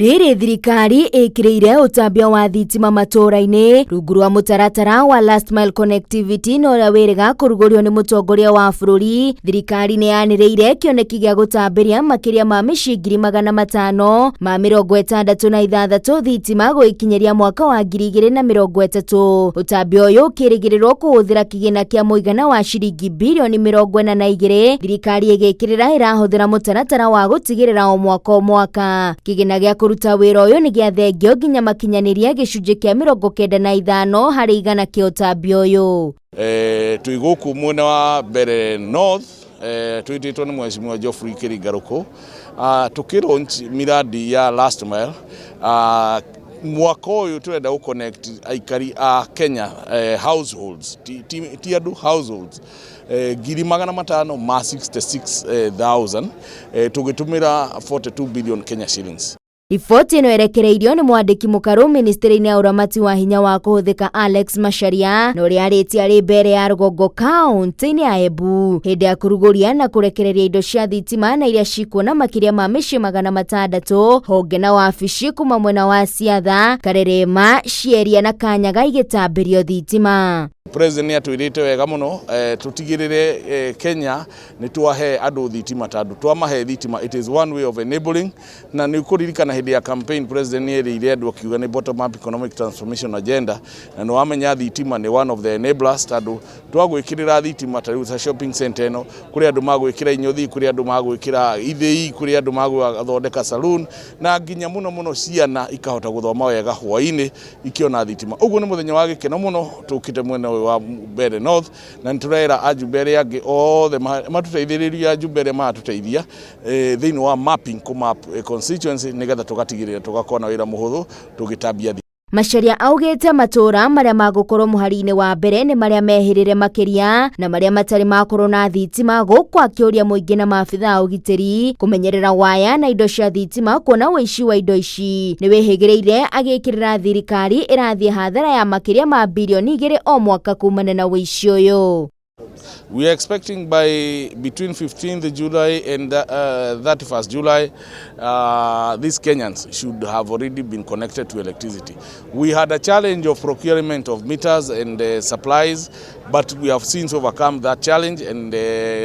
Rĩrĩ thirikari ĩkĩrĩire ũtambia wa thitima matũũra-inĩ rungu rwa mũtaratara wa Last Mile Connectivity na ũrĩa wĩrĩga kũrugũrio nĩ mũtongoria wa bũrũri. Thirikari nĩ yanĩrĩire kĩoneki gĩa gũtambĩria makĩria ma mĩciĩ 566,000 thitima gũgĩkinyĩria mwaka wa 2030. Ũtambia ũyũ ũkĩrĩgĩrĩrwo kũhũthĩra kĩgĩna kĩa mũigana wa ciringi birioni 42, thirikari ĩgĩkĩrĩra ĩrahũthĩra mũtaratara wa gũtigĩrĩra o mwaka o mwaka kĩgĩna gĩa kũruta wĩra ũyũ nĩ gĩathengio nginya makinyanĩria gĩcunjĩ kĩa 95% kĩa ũtambia ũyũ. Twĩ gũkũ mwena wa Mbere North, twĩtĩtwo nĩ Mheshimiwa Geoffrey Kĩringarũkũ, tũkĩ launch miradi ya Last Mile. Mwaka ũyũ tũrenda gũ connect aikari a Kenya, households, ti andũ, households 566,000, tũgĩtũmĩra 42 billion Kenya shillings. Riboti ĩno ĩrekereirio nĩ mwandĩki mũkarũ ministry-inĩ ya ũramati wa hinya wa kũhũthĩka Alex Macharia, na ũrĩa arĩtie arĩ mbere ya rũgongo kaunti-inĩ ya Embu hĩndĩ ya kũrugũria na kũrekereria indo cia thitima na iria cikuona makĩria ma mĩciĩ 600, honge na wabici kuma mwena wa Ciatha, Karerema, Cieria na Kanyaga igĩtambĩrio thitima. President nĩ atwĩrĩte wega mũno tũtigĩrĩre Kenya nĩ twahe andũ thitima, tondũ twamahe thitima, it is one way of enabling. Na nĩ ũkũririkana hĩndĩ ya campaign President nĩ erĩire andũ akiuga nĩ bottom up economic transformation agenda, na nĩ wamenya thitima nĩ one of the enablers, tondũ twagwĩkĩrĩra thitima ta rĩu ta shopping center ĩno, kũrĩ andũ magwĩkĩra inyũthi, kũrĩ andũ magwĩkĩra ithĩi, kũrĩ andũ magũthondeka saloon, na nginya mũno mũno ciana ikahota gũthoma wega hwaĩ-inĩ ikĩona thitima. Ũguo nĩ mũthenya wa gĩkeno mũno tũkĩte mwena ũyũ wa Mbere North, na nĩ tũrera ajumbe arĩa angĩ othe matũteithĩrĩrie, ajumbe arĩa maratũteithia thĩinĩ wa mapping, kũ map constituency, nĩgetha tũgatigĩrĩra tũgakorwo na wĩra mũhũthũ tũgĩtambia. Macharia augĩte matũra marĩa magũkorwo mũhari-inĩ wa mbere nĩ marĩa mehĩrĩre makĩria na marĩa matarĩ makorwo na thitima, gũkũ akĩũria mũingĩ na maabitha a ũgitĩri kũmenyerera waya na indo cia thitima, kuona ũici wa indo ici nĩ wĩhĩgĩrĩire, agĩkĩrĩra thirikari ĩrathiĩ hathara ya makĩria ma birioni 2 o mwaka kumana na ũici ũyũ. We are expecting by between 15th July and 31st July, these Kenyans should have already been connected to electricity. We had a challenge of procurement of meters and supplies, but we have since overcome that challenge, and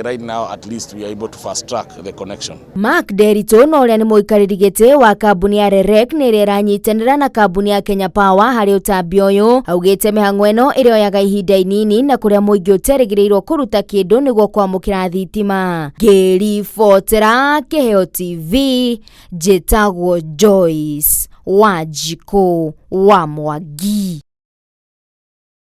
right now at least we are able to fast track the connection. Mark Nderitu na ũrĩa nĩ mũikarĩri gĩtĩ wa kambuni ya REREC nĩ ĩrĩa ĩranyitanĩra na kambuni ya Kenya Power harĩ ũtambia ũyũ, augĩte mĩhang'o ĩno ĩrĩoyaga ihinda inini na kũrĩa mũingĩ ũterĩgĩrĩirwo kũruta kĩndũ nĩguo kwamũkĩra thitima. Ngĩribotera Kĩheo TV, njĩtagwo Joyce Wanjikũ wa Mwangi.